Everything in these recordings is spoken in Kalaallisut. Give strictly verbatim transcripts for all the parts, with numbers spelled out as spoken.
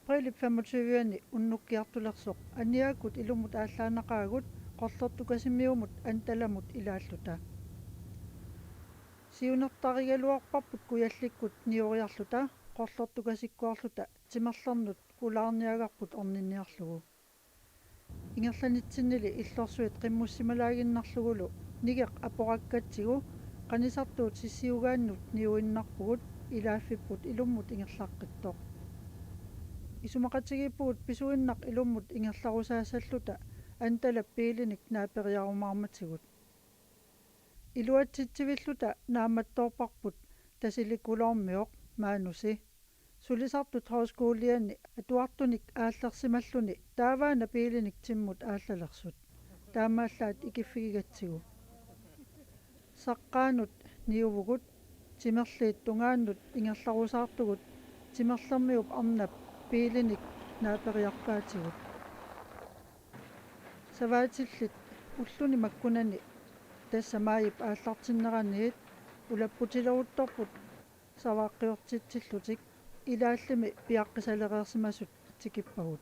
Aprilip femogtyve-ani unnukkiartulersoq Aniakkut ilummut aallaannaqaagut Qorlortukasimiumut Antalamut ilaalluta. Siunertarigaluarparput Kujallikkut nioriarluta Qorlortukasikkoorluta timerlernut pulaarniagarput orninniarlugu. Ingerlanitsinnili illorsuit qimmussimalaaginnarlugulu nigeq aporakkatsigu qanisartuut sissiugaannut niuinnarpugut ilaaffipput ilummut ingerlaqqittoq. Isumaqatigiippugut pisuinnaq ilummut ingerlarusaassalluta Antalap biilinik naaperiarumaarmatigut. Iluatsitsivilluta naammattoorparput Tasiilaq Kuloormioq Maanusi. Sulisartut højskoliani atuartunik aallersimalluni taavaana biilinik timmut aallalersut. Taamaallaat ikiffigigatsigu. Saqqaanut niuvugut, timerliit tungaannut ingerlarusaartugut, timerlermiup arnap biilinik naaperiarpaatigut. Savaatillit ulluni makkunani tassa maajip aallartinneraniit ulapputileruttorput savaaqqiortitsillutik ilaallimi piaqqisalereersimasut tikippagut.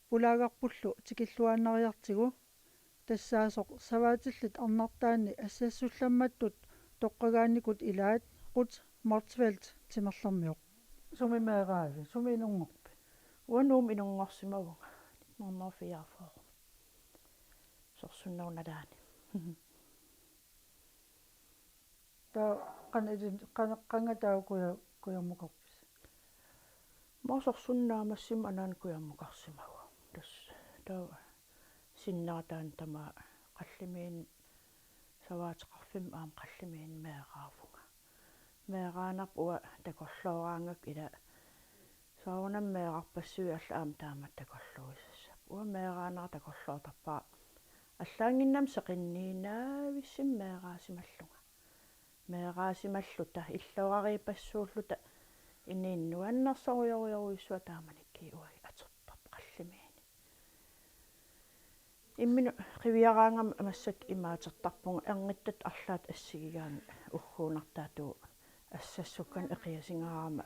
Pulaagarpullu tikilluaannariartigu tassaasoq savaatillit arnartaanni assassullammattut toqqagaannikut ilaat Ruth Motzfeldt timerlermioq. Sumi meeraavi, sumi inunngorpit? Uanga Nuummut inunngorsimavunga, nitten hundrede og fireogfyrre. Sorsunnerup nalaani. Taava qanoq ilin-, qanoq, qanga taava kuja-, kujammukarpisi? Uanga sorsunneq naammassivunga anaanap kujammukarsimagama. Tassa taava sinnera taanna tamaat Qallimiini savaateqarfimmi aamma Qallimiini meeraavunga. Meeraanerput uanga takorlooraangakku ila soorunami meerarpassuit allat aamma taamatut takorluuisassapput. Uanga meeraanera takorloortarpara allaannginnami seqinniinnavissinni meeraasimallunga. Meeraasimalluta, illoqariipassuulluta, inuit nuannersorujorujussuaq taamanikkut uagut atorparput Qallimiini. Imminut qiviaraangama massakkut imaatertarpunga, ernittatta arlaata assigigaanni ugguunartaatut assassukkanik eqiasingaarama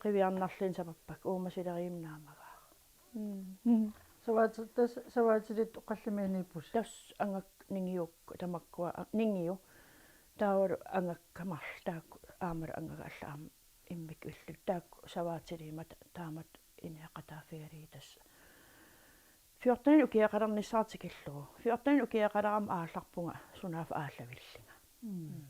qiviarnerluunniit sapappakka uumasileriimmik naammagaara. Mm. Savaati-, tassa savaatilittut Qallimiiniippusi? Tassa angakka ningiukkut tamakkua, a, ningiu. Taavalu angakka marluk taakku aammalu angagallit aamma immikkut illut taakku savaatiliimmata taamatut ineeqataaffigalugit tassa. Fjorteninik ukioqalernissara tikillugu. Fjorteninik ukioqalerama aallarpunga sunaaffa aallavillinga. Mm.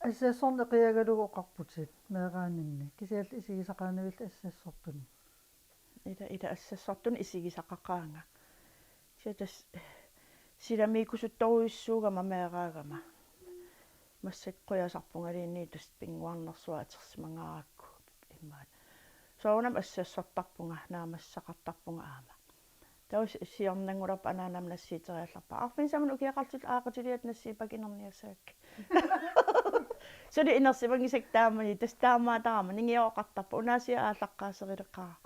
Assassorneq eqiagalugu oqarputit meeraaninni. Kisianni isigisaqaanavillit assassortunik. Ila, ila assassortunik isigisaqaqaanga. Kisianni tassa silamiikkusuttorujussuugama meeraagama. Massakkut qujasarpungaluunniit tassa pinnguarnersuaq atorsimangaarakku immaqa. Soorunami assassortarpunga, naammassisaqartarpunga aamma. Taava si-, siornanngulerpoq anaanama nassiuteriallarpara. Arfineq-saammat ukioqarlutillu aaqqutiliat nassiuppakka inerniassagakkit. Suli inersimanngisakka taamani, tassa taamaattarama, ningiooqartarpoq, unaasiaq aallaqqaaserileqaaq.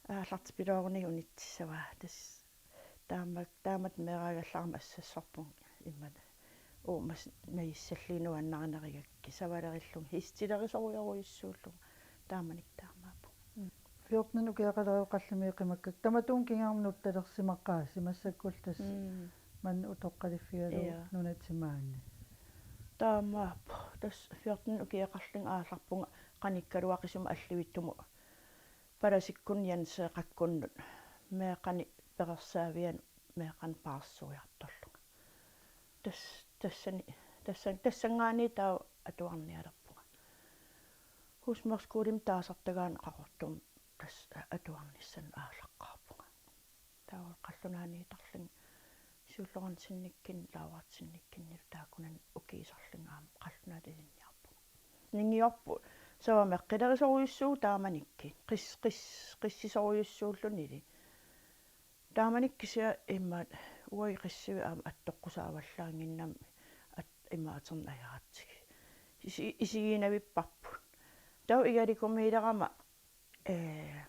Aallartipilooruniuk unitsissavaa. Tassa taama-, taamatut meeraagallarama assassorpunga immaqa. Uumasut najissallugit nuannarinerugakkit, savalerillunga, hestilerisorujorujussuullunga. Taamanikkut taamaappunga. Fjorteninik ukioqalerigut Qallimiit qimakkakka. Tamatuuna kingorna nuttalersimaqaasi massakkullu tassa. Mm. Maani utoqqaliffigalugu. Ja. Nunat timaanni. Taamaappoq. Tassa fjorteninik ukioqarlunga aallarpunga qanikkaluaqisumik Allivittumut. Palasikkunnut Jenseeqakkunnut meeqqanik perorsaavianut meeqqanik paarsuiartorlunga. Tas-, tassani, tassan-, tassanngaanniit taava atuarnialerpunga. Husmorskolimi taasartagaanni Qaqortumi tassa atuarnissanut aallaqqaarpunga. Taava qallunaaniittarlunga siullernissinnikkunni, lauritsinnikkunnilu taakkunani ukiisarlunga aamma qallunaatut ilinniarpunga. Ningiorput savamik eqqilerisorujussuuvoq taamanikkut. Qis-, qis-, qissisorujussuullunili. Taamanikkut kisianni immaqa uagut qissivik aamma attoqqusaavallaannginnami at-, imaaterneq ajoratsigit. Isi-, isigiinnavipparput. Taava igalikumiilerama, ee,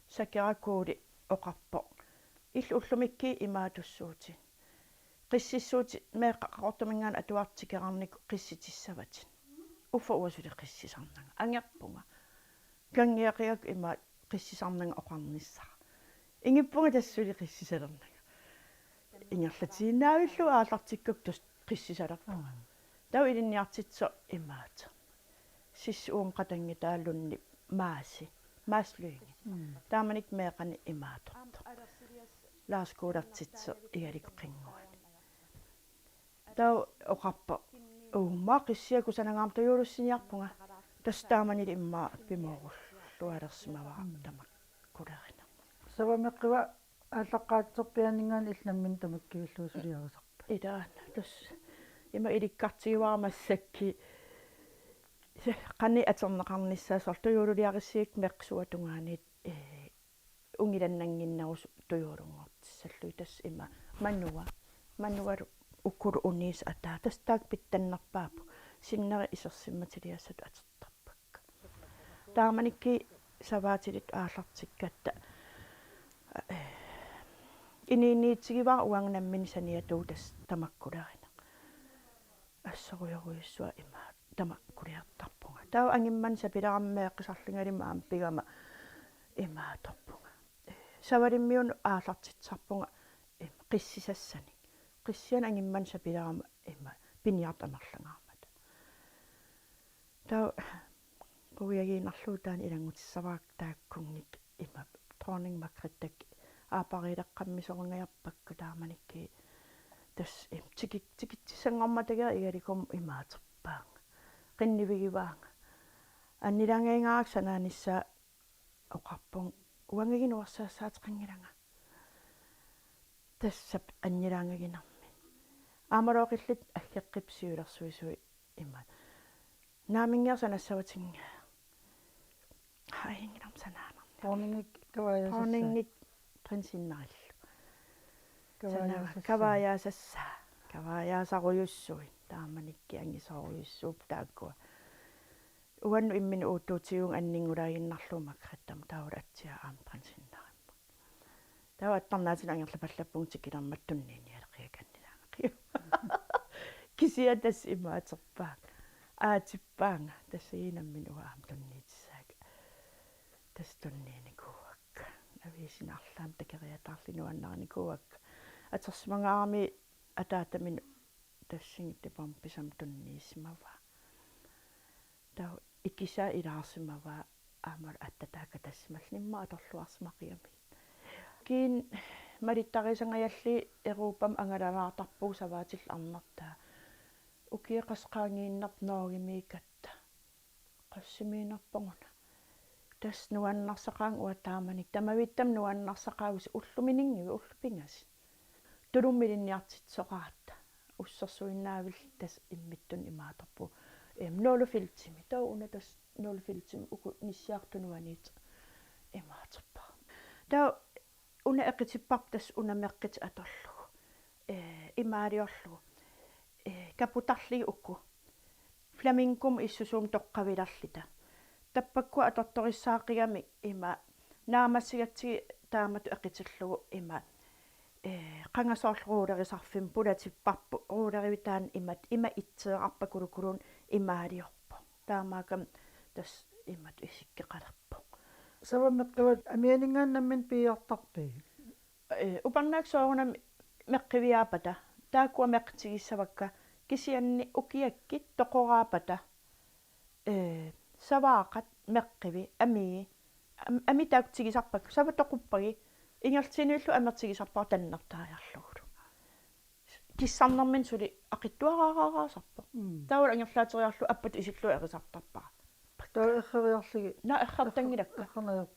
Sakera Kuuli oqarpoq: Illit ullumikkut imaatussuutit. Qississuutit meeqqat Qaqortuminngaanniit atuartut tikeraarnikkut qissitissavatit. Uffa uanga suli qissisarnanga. Angerpunga. Kangiaqiak ima qissisarnanga oqarnissara. Ingippunga tassa suli qissisalernanga. Ingerlatiinnaavillugu aallartikkakku tassa qissisalerpunga. Taava ilinniartitsisoq imaattoq. Sissi uuma qatanngitaa Lundip Maasi. Mads Lynge. Mm. Taamanikkut meeqqanik imaattortoq. Lars Kuulertitsisoq Igaliku Qinnguani. Taava oqarpoq: Uumma qissiat kusanangaarmata juulussiniarpunga. Tassa taamanili immaqa pimoorullualersimavara tamakkulerineq. Sava meqqiva aallaqqaatsorpiaaninngaanniit illit nammineq tamakkivillugu suliarisarpat? Ilaana, tassa ima ilikkartigivara massakkut qanoq atorneqarnissaa, soorlu tujuululiarissigikka meqqut suatungaaniit, ee, ungilannannginnerusoq tujuulunngortissallugit, tassa ima Manua. Manualu ukulu uniisa ataa. Tassa taakku pitsannerpaapput. Sinneri isersimmatiliassatut atortarpakka. Taamanikkut savaatilik aallartikkatta, ee, inuuniitsigivara uanga nammineq saniatigut tassa tamakkulerineq. Assorujorujussuaq ima tamakkuliartarpunga. Taava angimmanik sapilerama meeqqisarlungalu aamma pigama imaattorpunga. Savalimmiunut aallartitsisarpunga ima qissisassanik. Qissianik angimmanik sapilerama ima piniartut amerlangaarmata. Taava quiagiinnarlugu taanna ilanngutissavara taakkunnik ima Dronning Margrethe aappariileqqammisoringajarpakka taamanikkut. Tassa im-, tiki-, tikitsissanngormata Igalikumi imaattorpaanga. Qinnuigivaanga. Annilaangajarakku sanaanissaa oqarpunga: Uangaginnaq uersaassaateqanngilanga. Tassap annilaangaginermi. Aammalooqillit aggeqqipput siulersuisui imaat: Naamminngeersoq anassavatinngilaq. Aajunngilaq sanaanarniarlugu. Dronningip kavaajasassaa. Dronningip prinsinnarlu. Kavaajasassaa. Kavaajasassaa. Kavaajaasarujussuit. Taamanikkut angisoorujussuupput taakkua. Uannut imminut uuttuutigivunga anninngulaaginnarlugu Margrethe, taava atsiaq aamma prinsinnarimmat. Taava attarnaatinut angerlapallappunga tikilermat tunniinialeqiakka annilaangaqiuk. Kisianni tassa imaattorpaanga. Aatsippaanga. Tassa nammineq uanga aamma tunniutissaanga. Tassa tunniunikuuakka. Aviisinut arlaannut takeriataarluni nuannarinikuuakka. Atorsimangaarami ataataminut tassunga diplomit pisamik tunniusimavaa. Taava ikisaa ilaarsimavaa aammalu attataa katassimalluni immaqa atorluarsimaqigamik. Kiinaa malittarisangajalli Europami angalalaartarpugut savaatillit arnartaa. Ukiut qassit qaangiinnarput Norgemiikkatta. Qassimiinnarpaguna. Tassa nuannarsaqaanga uanga taamani. Tamavittami nuannarsaqaavusi, ullumi ningivi, ullut pingasut. Tulummik ilinniartitsisoqaratta. Ussersuinnaavilluta tassa imminnut imaattorpugut. Em, nul feltimi. Taava una tassa nul feltimi uku nissiartut nuanniit imaattorpara. Taava una eqitipparput tassa una meqqitit atorlugu. Ee, imaaliorlugu. Ee, kaputarlugit uku. Flamingomut issusuumik toqqavilerluta. Taakkua atortorissaaqigami ima naammassigatsigit taamatut eqitillugu ima, ee, qanga soorlu ruulerisarfimmi pulatipparput, ruulerivit taanna imatut, ima itseerarpakulukkuluunniit imaaliorpoq. Taamaakkami tassa imatut isikkoqalerpoq. Sava meqqiva amianinngaanniit nammineq piiartarpigit? Ee, upernaak soorunami meqqiviaappata. Taakkua meqqitigissavakka kisianni ukiakkut toqoraappata. Ee, savaaqat meqqivi, amii, am-, amii taakku tigisarpakka, sava toquppagit, ingerlaannillu amertigisarpara tannertariarlugulu. Kissarnermini suli aqitsuaraaraasarpoq. Mm. Taava angerlaateriarlugu appatut isillugu erisartarpara. Taava erreriarlugit. Naa, errartanngilakka.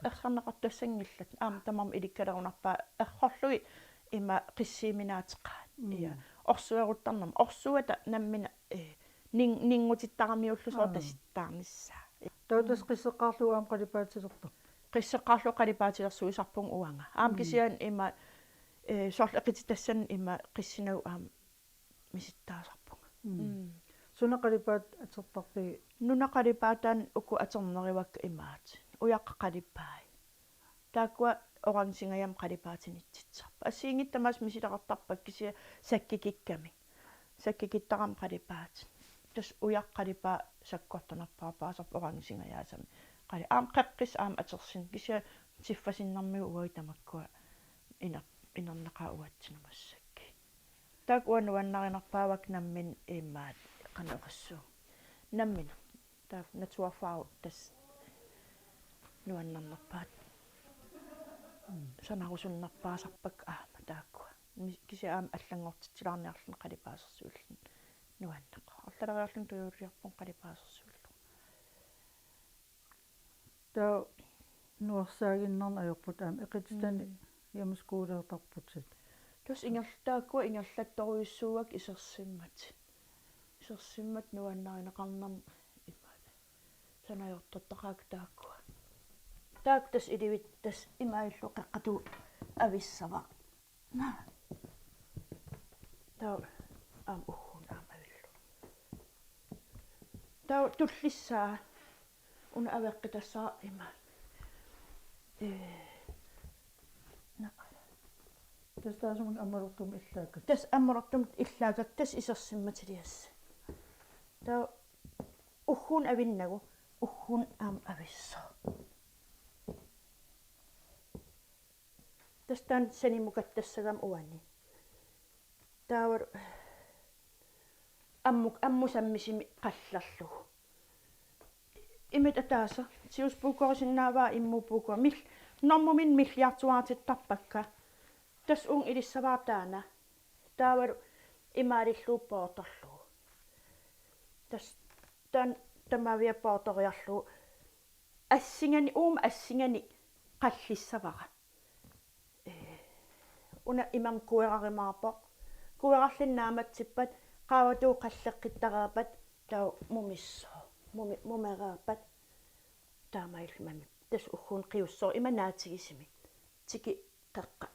Errarneqartassanngillat. Aamma tamarmik ilikkalerunarpaat errorlugit ima qissiuminaateqaat. Mm. Ja. Orsueruttarnermik. Orsuata nammineq, ee, nin-, ninngutittaramiullugu soorlu tasittaarnissaa. Taava tassa qisseqqaarlugu aamma qalipaatilertarpit? Qisseqqaarlugu qalipaatilersuisarpunga uanga. Aamma kisianni ima, ee, soorlu eqititassani ima qissinagu aamma misittaasarpunga. Mm. Suna qalipaatit atortarpigit? Nunat qalipaataanni uku atornerivakka imaat. Ujaqqat qalipaat. Taakkua orangingajamik qalipaatinitsitsisarput. Assigiinngitsut tamaasa misileqartarpakka kisianni sakkukikkamik. Sakkukittarami qalipaatit. Tassa ujaqqat qalipaat sakkortunerpaasarput orangingajaasamik. Ali aamma qeqqissut aamma atorsinnaavoq, kisianni tiffasinnermigut uagut tamakkua iner-, inerneqaat uatsinnut massakkut. Taakku uanga nuannarinerpaavakka nammineq imaat qanoq oqassuunga. Nammineq. Taakku naturfarvet tassa nuannernerpaat. Mm. Sanarusunnerpaasarpakka aamma taakkua. Mi-, kisianni aamma allanngortitsilaarniarluni qalipaasersuilluunniit nuanneqaaq. Arlaleriarlunga tujuuliarpunga qalipaasersuillugu. Taava nuersaaginnarneq ajorput aamma eqititani Mm. hjemmeskolertarputit. Tassa inger-, taakkua ingerlattorujussuuakka isersimmatit. Isersimmatit nuannarineqarnermut imaat. Sanajortortaqaakka taakkua. Taakku tassa ilivitsut tassa imaalillugu qeqqata avissavara. Naa. Taava aamma ugguuna aamma avillugu. Taava tullissaa. Una aveqqitassara ima. Ee. Naa. Tassa taassuminnga ammalortumut illaakkat. Tassa ammalortumut illaakkat tassa isersimmatiliassat. Taava ugguuna avinnagu, ugguuna aamma avissaa. Tassa taanna sanimukattassagami uani. Taava ammut, ammut sammisumik qallerlugu. Imatut ataaseq, siusut puukorisinnaavaat immut puukori. Mil-, normuminni milliartuaatittarpakka. Tassa uunga ilissavara taanna. Taavalu imaalillugu pootorlugu. Tassa taanna tamaviat pootoriarlugu. Assinganik, uuma assinganik qallissavara. Ee, una imermik kuerarumaarpoq. Kuerarluni naammatsippat, qaavatigut qalleqqittareerpat, taava mumissooq. Mumi-, mumereerpat. Taamaalilluni. Tassa ugguuna qiussooq ima naatigisumik. Tiki qeqqa.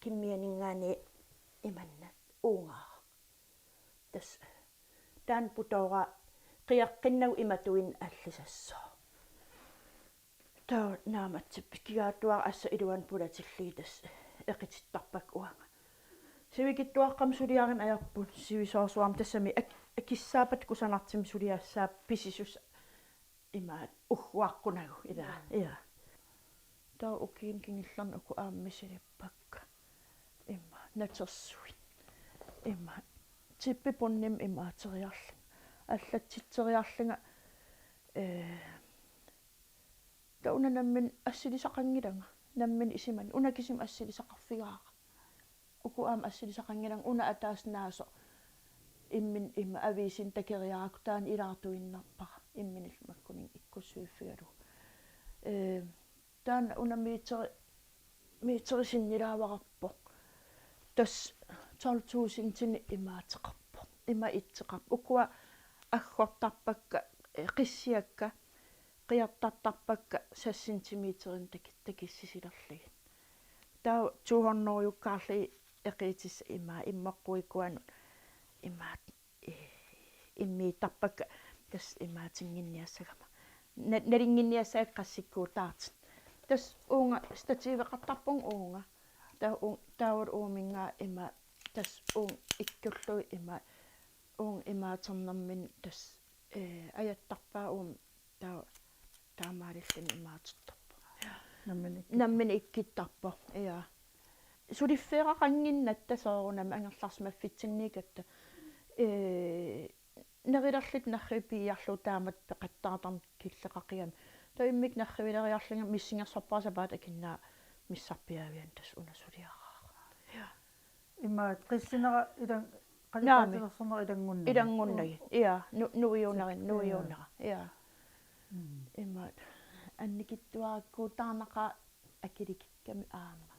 Kimmianinngaanniit imanna uungaaraq. Tassa taanna putooraa qiaqqinnagu imatuinnaq allisassooq. Taava naammatsipput kigaattuaraq assut iluani pulatillugit tassa eqitittarpakka uanga. Sivikitsuaqqamik suliarineq ajorput sivisoorsuarmik tassami ak-, akissaappata kusanartumik suliassaapput pisisussat imaat ugguaqqunagu ilaa. Mm. Ia. Taava ukiuni kingullerni uku aamma misilippakka. Ima natersuit. Ima tippi punnimmi imaateriarlunga. Allatsitseriarlunga, ee, taava una nammineq assilisaqanngilanga. Nammineq isumanni. Una kisimi assilisaqarfigaara. Uku aamma assilisaqanngilanga una ataaseq naasoq. Imminut ima aviisini takeriarakku taanna ilaartuinnarpara. Imminullu makkuninnga ikkussuiffigalugu. Ee, taanna una meteri, meteri sinnilaavararpoq. Tassa tolv tusindinik imaateqarpoq. Ima itseqarpoq. Ukua aggortarpakka, ee, qissiakka, qiartartarpakka seks centimeterinik taki-, takissisilerlugit. Taava to hundredekkaarlugit eqiitissat ima immeqquikkuanut imaat, ee, immiittarpakka tassa imaatinnginniassagama. Na-, nalunnginniassagakkit qassikkuutaartut. Tassa uunga stativeqartarpunga uunga. Taava uun-, taavalu uuminngaanniit ima tassa uunga ikkullugit ima uunga imaaternermini tassa, ee, ajattarpaa uuma taava taamaalilluni imaatertarpoq. Nammineq ikkit-. Nammineq ikkittarpoq, ia. Suliffeeraqannginnatta soorunami angerlarsimaffitsinniikkatta. Ee, nerilerluta nerriviit piiarlugu taamatut peqattaartarami killeqaqigami. Taava immikkut nerrivileriarlunga missingersorpara sapaatip akunnera missarpiaaviani tassa una suliaraara. Ia. Imaat qissinera ilang-, naamik, qalipaatilersornera ilanngunnagit. Ilanngunnagit. Ia, nu-, nuiunerin, ia, nuiunera. Ia. Mm. Imaat annikitsuarakkuutaarnaqaaq akilikikkami aamma.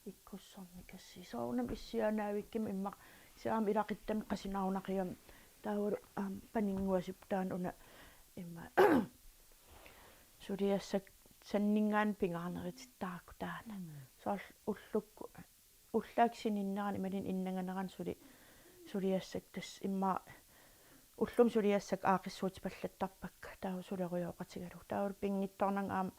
Ikkussornikassi. Soorunami issiaannavikkami immaqa kisianni aamma ilaquttamik qasunarunaqigami. Taavalu aamma paninnguasup taanna una imaat suliassat sanninngaanniit pingaarneritittarakku taanna. Mm. Soorlu ullukkut ullaakkut sininnerani imaluunniit innanganerani suli-, suliassat tassa immaqa ullumi suliassat aaqqissuutipallattarpakka taava sulerujooqatigalugu. Taavalu pinngitsoornanga aamma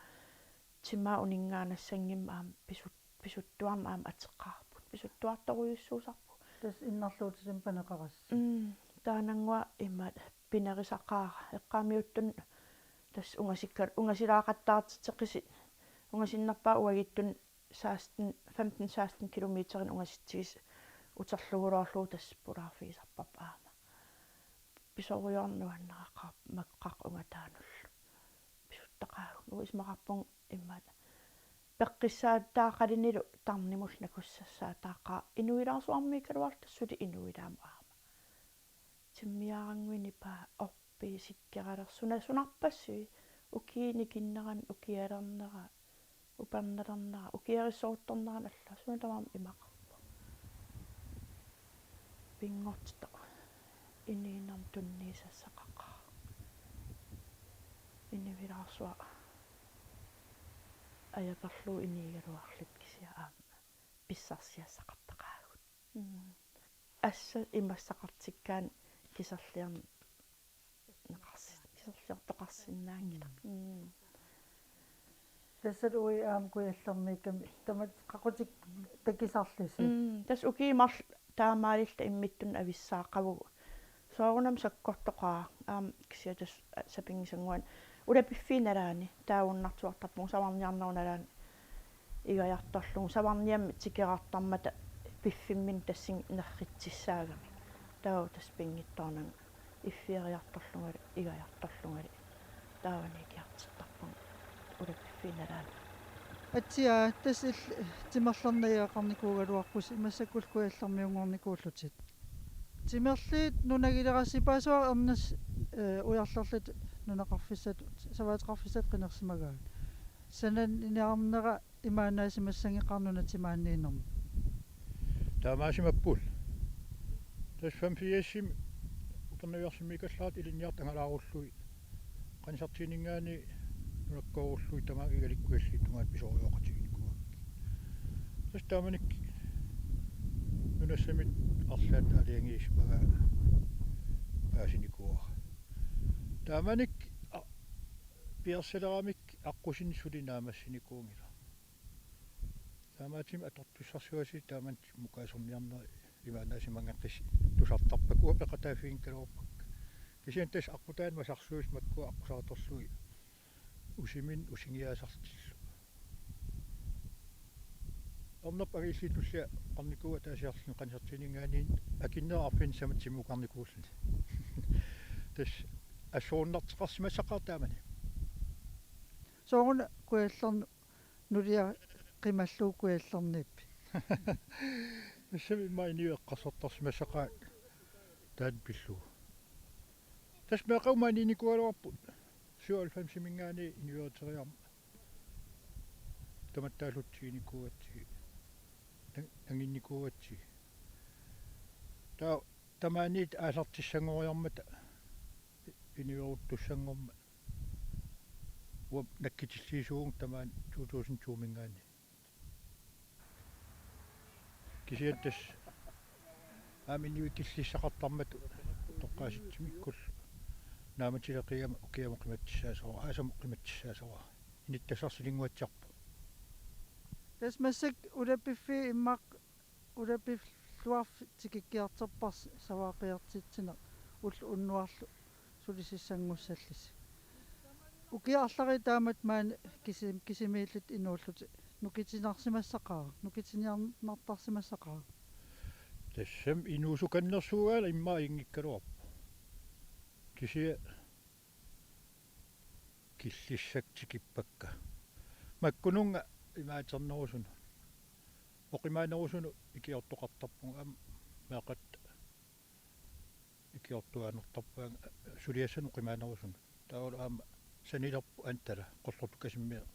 timaa uninngaannassanngimmat aamma pisut-, pisuttuarmik aamma ateqarput. Pisuttuartorujussuusarput. Tassa innarluutitsinni paneqarassi. Mm, taannannguaq imaat pinerisaqaara. Eqqaamiuttunut Tassa ungasikka-, ungasilaaqattaartitseqisi-, ungasinnerpaaq uagutsinnut seksten, femten seksten kilometerinik ungasitsigis uterluguluarlugu tassa pulaarfigisarparput aamma. Pisorujoornera nuanneraqaaq makkua ungataanullu. Pisuttaqaagut. Uanga isumaqarpunga immaqa peqqissaataaqalunilu tarnimut nakussassaataaqaaq inuilaarsuarmiikkaluarluta suli inuilaamut aamma. Timmiaranguini paa orpii sikkeralersuuna sunarpassuit ukiuni kinnerani ukialernera upernalernera ukiarissoruttornerani allaat suna tamarmi imaqarpoq. Pinngortitaq inuunermi tunniussassaqaqaaq. Inuilaarsuaq ajaperlugu inuugaluarluta kisianni aamma pissarsiassaqartaqaagut. Mm. Assut imassaqartikkaanni kiserliorneqarsi-, kiserliortoqarsinnaanngilaq. Mm. Tassa uagut aamma Kujallermiikkami tamatta qaqutikka takusarlusi. Mm, tassa ukiut marluk taamaalilluta imminnut avissaaqavugut. Soorunami sakkortoqaaq aamma kisianni tassa sapinngisannguani. Ulapiffiup nalaani taagunnartuartarpugut savarniarnerup nalaani igajartorlugu. Savarniammi tikerartarmata piffimminni tassani nerritsissaagami. Taava tassa pinngitsoornanga iffiariartorlungali, igajartorlungali. Taavani ikiartittarpunga ulapiffiup nalaani. Atsiaa, tassa il-, timerlerneq ajoqarnikuugaluarpusi, massakkullu Kujallermiunngornikuullutit. Timerliit nunagilerassipaasuat erners-, eh, ujarlerlutik nunaqarfissat, savaateqarfissat qinersimagaat. Sananiarnera imaannaasimassanngeqaaq nunat timaaniinnermi. Taamaasimapput. Tassa femogfirsimi uternaviarsimmiikkallarata ilinniartut angalaarullugit. Qanisertiinninngaanniit nunakkoorullugit tamaanga igalikkuillit tungaanut pisorujoqatiginikuugakkit. Tassa taamanikkut nunassamit arlaat aalajangiisimagaa paasinikuuara. Taamanikkut a-, piareersaleramik aqqusineq suli naammassinikuunngilaq. Taamaattumik atortussarsiuasi taamatut mukaasorniarnerit imaannaasimanngikkussi tusartarpakka, uanga peqataaffiginngikkaluarpakka. Kisianni tassa aqqutaani masarsuisa makkua aqqusaaterlugit usiminnik usingiaasartillu. Ernerput angajulliit tulliat oqarnikuuaat ataasiarluni qanisertiinninngaanniit akinnera arfineq-tamatta timiukarnikuulluni. Tassa assorunnartoqarsimassaqaaq taamani. Sooruna Kujallerneq nulia qimallugu Kujallerniippoq? Tassami immaqa inuit eqqarsartarsimassaqaat taanna pillugu. Tassa meeqqagut maaniinnikuugaluarput syvoghalvfemsiminngaanniit inueriteriarmat. Tamattaallutik tiginikuugatsigit. Nang-, nanginnikuugatsigit. Taava tamaaniit aallartissanngoriarmata inueruttussanngormat. Uanga nakkutilliisuuvunga tamaani to tusind to-minngaanniit. Kisianni tassa aamma inuit killissaqartarmata toqqaasitsumikkullu naammassileqigama ukiamut qimatsissaasavara, aasamut qimatsissaasavara. Inuttassarsilinguatsiarpoq. Tassa massakkut ulapiffiit immaqa ulapilluarfik tikikkiartorparsi savaaqiartitsineq ulloq unnuarlu sulisissanngussallusi. Ukiut arlallit taamatut maani kisi-, kisimiillutik inuullutik nukitinarsimassaqaaq, nukitiniarnartarsimassaqaaq. Tassami inuusukannersuugaanni immaqa ajunngikkaluarpoq. Kisianni killissakka tikippakka. Makkununnga imaaternerusunut. Oqimaanerusunut ikiortoqartarpunga aamma meeqqat ikiortuaanertarpaannga suliassanut oqimaanerusunut. Taavalu aamma sanilerpoq Antala Qorlortukasummiiorlu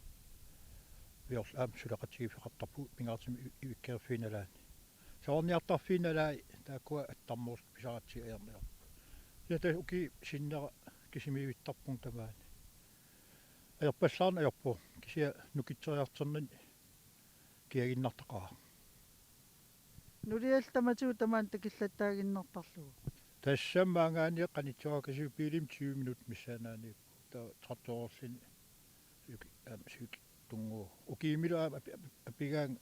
aamma suleqatigiiffeqartarpugut pingaartumik i-, ivikkarfiup nalaani. Savarniartarfiup nalaani taakkua attarmoorlutik pisaratsigu ajorneqarput. Ja tassa ukiup sinnera kisimiivittarpunga tamaani. Ajorpallaarneq ajorpoq kisianni nukitseriartornini kiaginnartaqaaq. Nuliallu tamatigut tamaani takullattaaginnartarlugu. Tassami maanngaanniit qanittuarakasu biilimik tyve minut missaannaaniippoq. Taava traktorerluni syki-, aamma cykel tunnguuvoq. Ukiumilu aamma api-, api-, apigaanga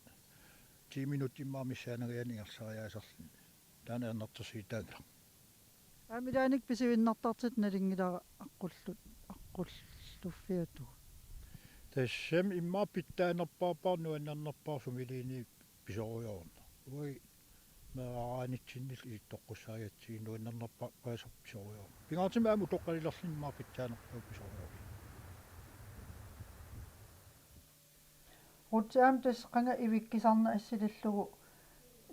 ti minut immaqa missaanangajanik ingerlariaaserluni. Taanna annertusiutaanngilaq. Aamma ilaanni pisivinnartartut nalunngilara aqqullu-, aqqullu- Uffiatu. Tassami immaqa pitsaanerpaaq, nuannernerpaaq sumiluunniit pisorujoorneq. Uagut meeraaraanitsinnillu ilitsoqqussaajatsigit nuannernerpaasarput pisorujoorneq. Pingaartumik aamma utoqqalilerluni immaqa pitsaanerpaaq pisorujoorneq. Ruth, aamma tassa qanga ivikkisarneq assilerlugu,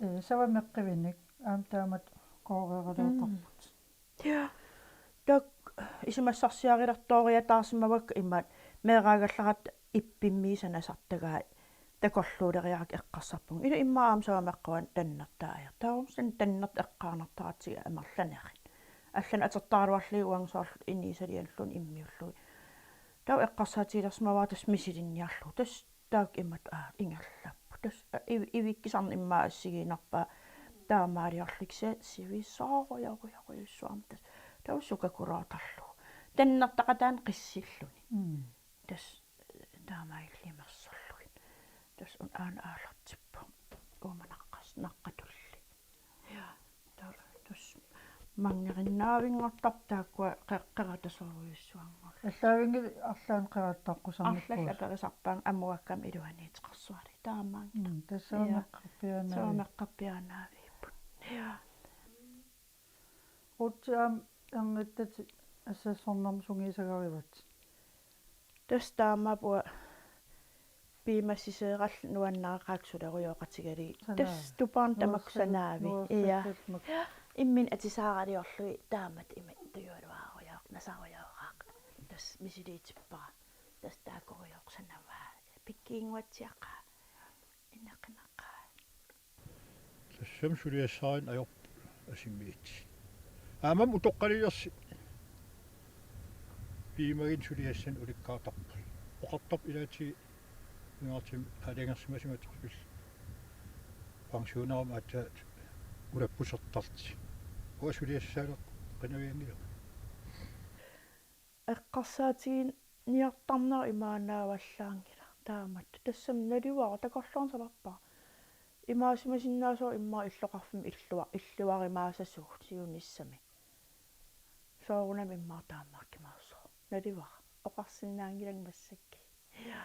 eh, savameqqivinik aamma taamatut kooreeralaartarput. Mm. Ja. Taakku isumassarsiarilertooriataarsimavakka imaat meeraagallaratta ippimmiisa nasartagaat takorluuleriarakku eqqarsarpunga. Ila immaqa aamma savameqquanik tannertaa ajortoq. Taava sen tannertaa eqqaanartaratsigu amerlanerit. Allanik atortaraluarlugit uanga soorlu inuusalianulluunniit immiullugit. Taava eqqarsaatigilersimavara tassa misilinniarlugu. Tassa taakku imatut, aa, ingerlapput. Tassa, aa, ivi-, ivikkisarneq immaqa assigiinnarpaa taamaaliorlugit, sivisoorujoorujorujussuarmik tassa. Taava sukakuloortarlugu. Tannertaqataanik qissilluni. Mm. Tassa, eh, taamaalillugu imersorlugit. Tassa una aana aallartippoq. Uuma naqqas-, naqqatulli. Ja, ta-, tassa mangerinnavinngortarpoq taakkua qe-, qeratasorujussuanngorlugit. Allaavinngilaq arlaannik qerattaqqusarnikuusoq. Arlallit aperisarpaannga amuakkami iluaniittoqarsuarli taamaanngilaq. Mm, tassa. Ja. Savameqqarpiaannaavit. Savameqqarpiaannaavipput. Ja. Ruth, aamma ernittatit assassornermut sungiusagarivatit. Tassa taamaappoq piumassiseerallit nuannareqaakka sulerujooqatigalugit. Sanaavi. Tassa tupaarnut tamakku sanaavi. Nuersa-, sanaavi. Ja. Nuersassallu makku. Imminut atisaaraliorlugit taamatut imatut tujualuarujoor-, nasarujooraaq. Tassa misiliitippara. Tassa taakurujoorsanavaa. Pikkiinnguatsiaqaa. Ineqinaqaa. Tassami suliassarineq ajorpoq asimiit. Aammami utoqqalilersi piumagunik suliassanik ulikkaartarput. Oqartarput ilaatigut pingaartumik aalajangersimasunik atorlugu. Pensionerama aatsaat ulappusertarlutik. Uanga suliassaaleqqinavianngilanga. Eqqarsaatiginiartarnera imaannaavallaanngilaq taamatut. Tassami nalivara takorloorneq savarpara. Imaasimasinnaassuuvoq immaqa illoqarfimmi illua-, illuarimaasasugut siunissami. Soorunami immaqa taamaakkimaassuuvoq. Nalivara. Oqarsinnaanngilanga massakkut. Ja.